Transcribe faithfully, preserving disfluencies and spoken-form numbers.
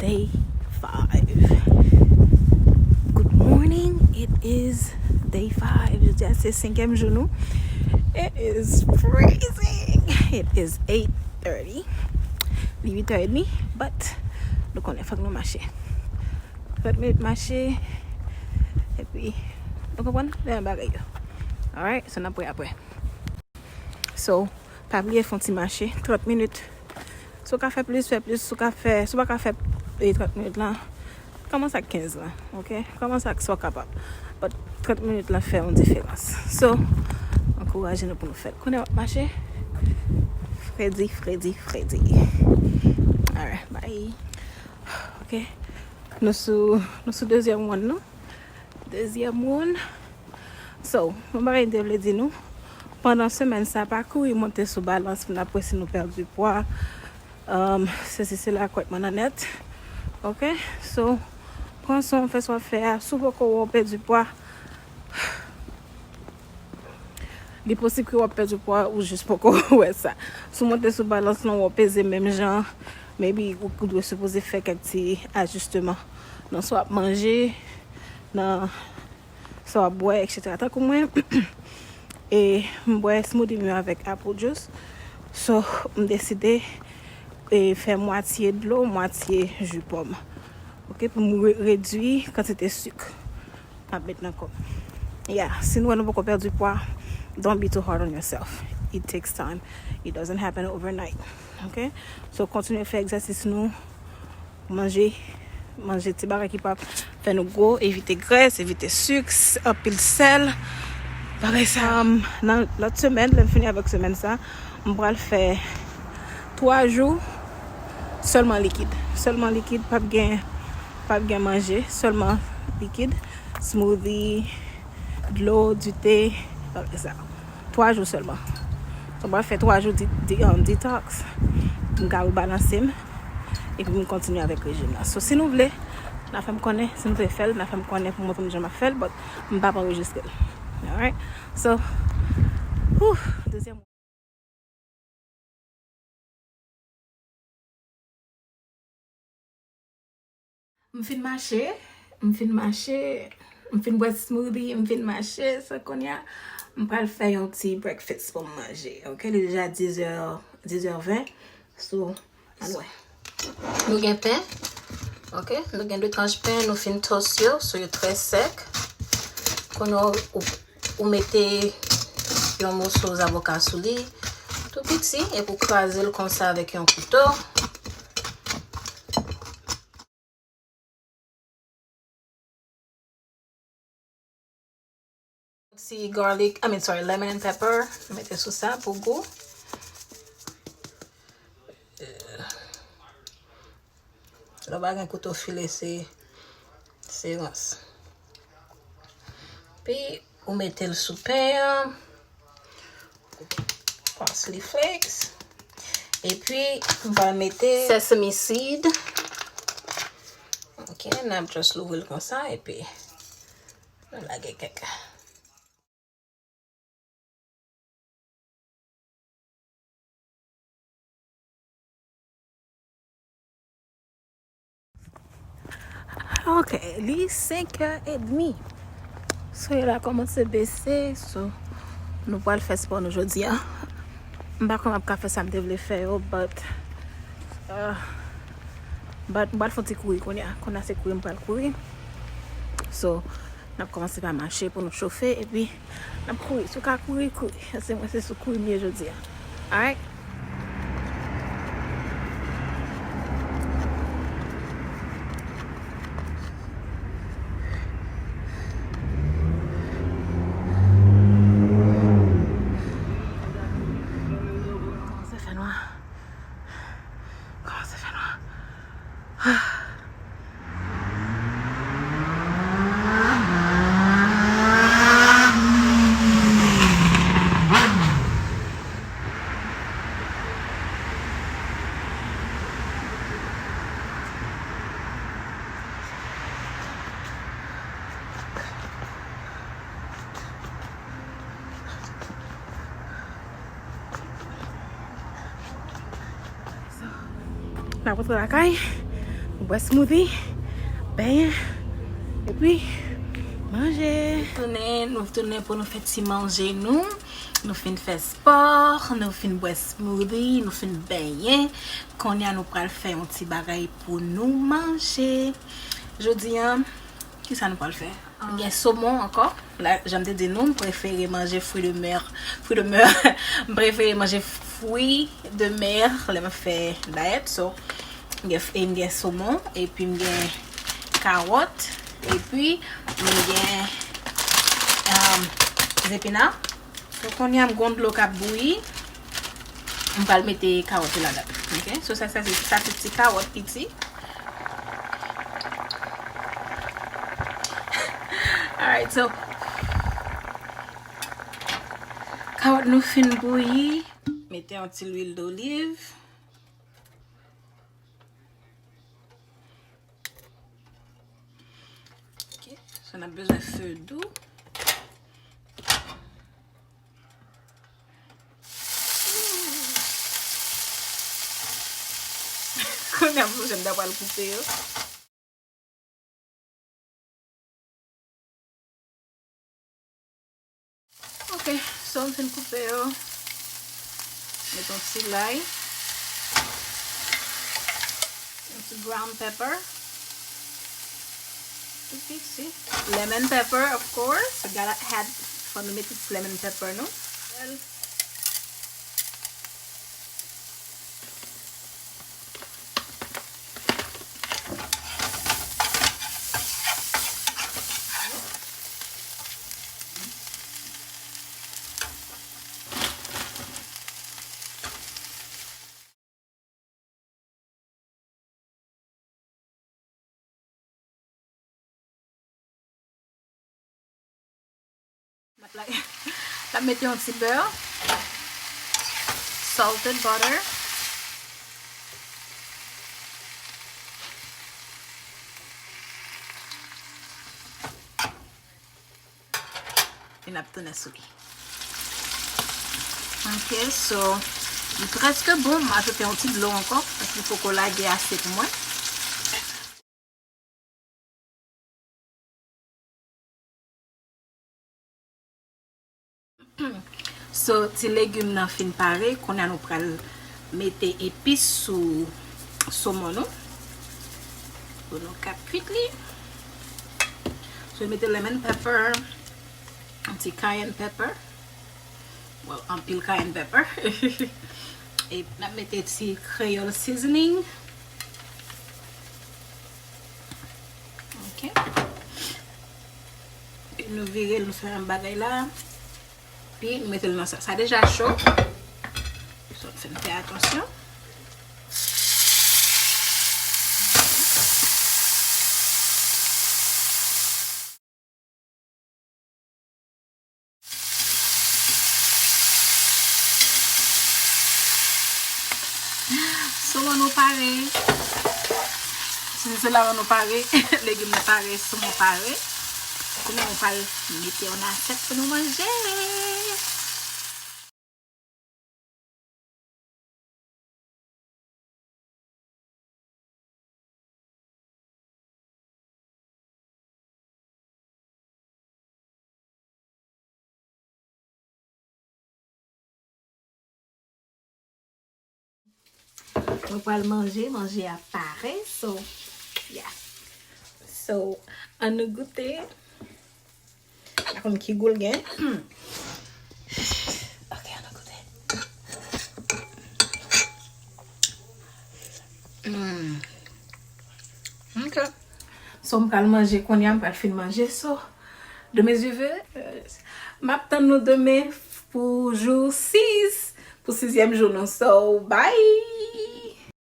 Day five. Good morning. It is day five. Jodi a se senkyèm jou nou. It is freezing. It is eight thirty. Li uit è edmi, but nou konnen fòk nou mache. Trant minit mache, epi nou konprann lè bagay yo. Alright, so n ap wè apre. So, pa bliye fè yon ti mache, trant minit. Si w ka fè plis, fè plis. Si w ka fè, si w pa ka fè, e, trant minit lan, kòmanse ak kenz lan, ok? Kòmanse ak sa w kapab. But trant minit lan fè yon diferans. So, ankouraje nou pou nou fè l. Kounye a w ap mache. Fredi, fredi, fredi. Alright, bye. Ok. Nou sou, nou sou dezyèm round nou. Dezyèm round. So, yon bagay m te vle di nou, pandan semèn sa, pa kouri monte sou balans pou n ap wè si nou pèdi pwa. Um, sesi, sela, kwèk mwen nan nèt. Ok? So, pran swen w, fè sa w ap fè a. Si w poko wè w pèdi pwa, li posib ke w ap pèdi pwa ou jis poko wè sa. Si w monte sou balans lan, w peze menm jan, maybe ou, ou dwe sipoze fè kèk ti ajisteman nan sa w ap manje, nan sa w ap bwè, etsetera. Tankou mwen, e, m bwè smoothie m yo avèk apple juice. So, m deside, e, fè mwatye dlo, mwatye ji pòm. Ok, pou m re-, redui kantite sik m ap met nan kò m. Yeah, si nou wè nou poko pèdi pwa, don't be too hard on yourself. It takes time. It doesn't happen overnight. Ok? So, kontinye fè egzèsis nou. Manje, manje ti bagay ki p ap fè nou gwo, evite grès, evite sik, s-, anpil sèl. Bagay sa, um, nan lòt semèn, lè m fini avèk semèn sa, m pral fè twa jou sèlman likid. Sèlman likid, p ap gen, p ap gen manje, sèlman likid, smoothie, dlo, dite, bagay sa. Twa jou sèlman. So, m pral fè twa jou di, di, um, detox. M ka rebalanse m. Epi m kontinye avèk rejim la. So, si nou vle, n a fè m konnen. Si nou vle fè l, n a fè m konnen pou montre m jan m ap fè l. But m p ap anrejistre l. Alright? So, whew, dezyèm. M fin mache, m fin mache, m fin bwè smoothie, m fin mache, so kounye a, m pral fè yon ti breakfast pou m manje, ok? Li deja dizè, dizè ven, so, ann wè. Nou gen pen, ok? Nou gen de tranch pen, nou fin toast yo, so yo trè sèk. Kounye a, ou, ou mete yon moso zavoka sou li, tou piti, epi w kraze l konsa avèk yon kouto. Ti garlic, I mean, sorry, lemon and pepper, mete sou sa pou gou. Lè w pa gen kouto file, se, se rans. Epi, ou mete l sou pen an. Parsley flakes. Epi, m va mete sesame seed. Ok, n ap just louvri l konsa, epi nou lage kèk. Ok, li senk è edmi. Solèy la kòmanse bese, so nou pral fè spò nou jodi a. M pa konn m ap ka fè sa m te vle fè yo, but, uh, but m pral fè yon ti kouri kounye a. Kounye a se kouri m pral kouri. So, n ap kòmanse pa mache pou nou chofe, epi n ap kouri. Si w ka kouri, kouri. Paske mwen se sou kouri m ye jodi a. Alright? Kòmanse fè nwa. Kòmanse fè nwa. N ap rantre lakay. Bwè smoothie, benyen, epi manje. Tounen, nou tounen pou nou fè ti manje nou. Nou fin fè spò, nou fin bwè smoothie, nou fin benyen. Kounye a nou pral fè yon ti bagay pou nou manje. Jodi a, kisa nou pral fè? M gen somon ankò. La, jan m te di nou, m prefere manje fruits de mer. Fruits de mer. M prefere manje fruits de mer lè m ap fè dayèt. So, m gen, e m gen somon, epi m gen kawòt, epi m gen, um, zepina. So, kounye a m gon dlo k ap bouyi. M pral mete kawòt yo ladan. Ok? So, sa, sa, se, sa, se ti kawòt piti. Alright, so, kawòt nou fin bouyi. Mete yon ti lwil doliv. Ok, so n ap bezwen fe dou. Kounye a m sonje m ta pral koupe yo. Ok, so m fin koupe yo. Met yon ti lay. Yon ti ground pepper. Tou piti. Lemon pepper, of course. We gotta add, fò nou mete ti lemon pepper nou. Sèl. N ap la-, n ap mete yon ti bè, salted butter. E n ap tounen sou li. Ok, so, li prèske bon. M ajoute yon ti dlo ankò, paske li poko lage ase pou mwen. So, ti legim nan fin pare. Kounye a nou pral mete epis sou somon nou. Pou nou ka kwit li. So, mete lemon pepper, yon ti cayenne pepper. Well, anpil cayenne pepper. E n ap mete ti Creole seasoning. Ok. Epi nou vire l, nou fè menm bagay la. Epi nou mete l nan sa. Sa deja cho. So, fè n fè atansyon. Somon nou pare. Si se la nou pare, legim nou pare, somon pare. Kounye a nou pral mete yo nan asyèt pou nou manje. Mwen pral manje, manje a pare, so, yeah. So, ann nou goute. Pa konn ki gou l gen. Ok, ann nou goute. Mm. Ok. So, m pral manje kounye a, m pral fin manje. So, de mes yeux, euh, m ap tann nou demen pou jou sis, pou sizyèm jou nou. So, bye!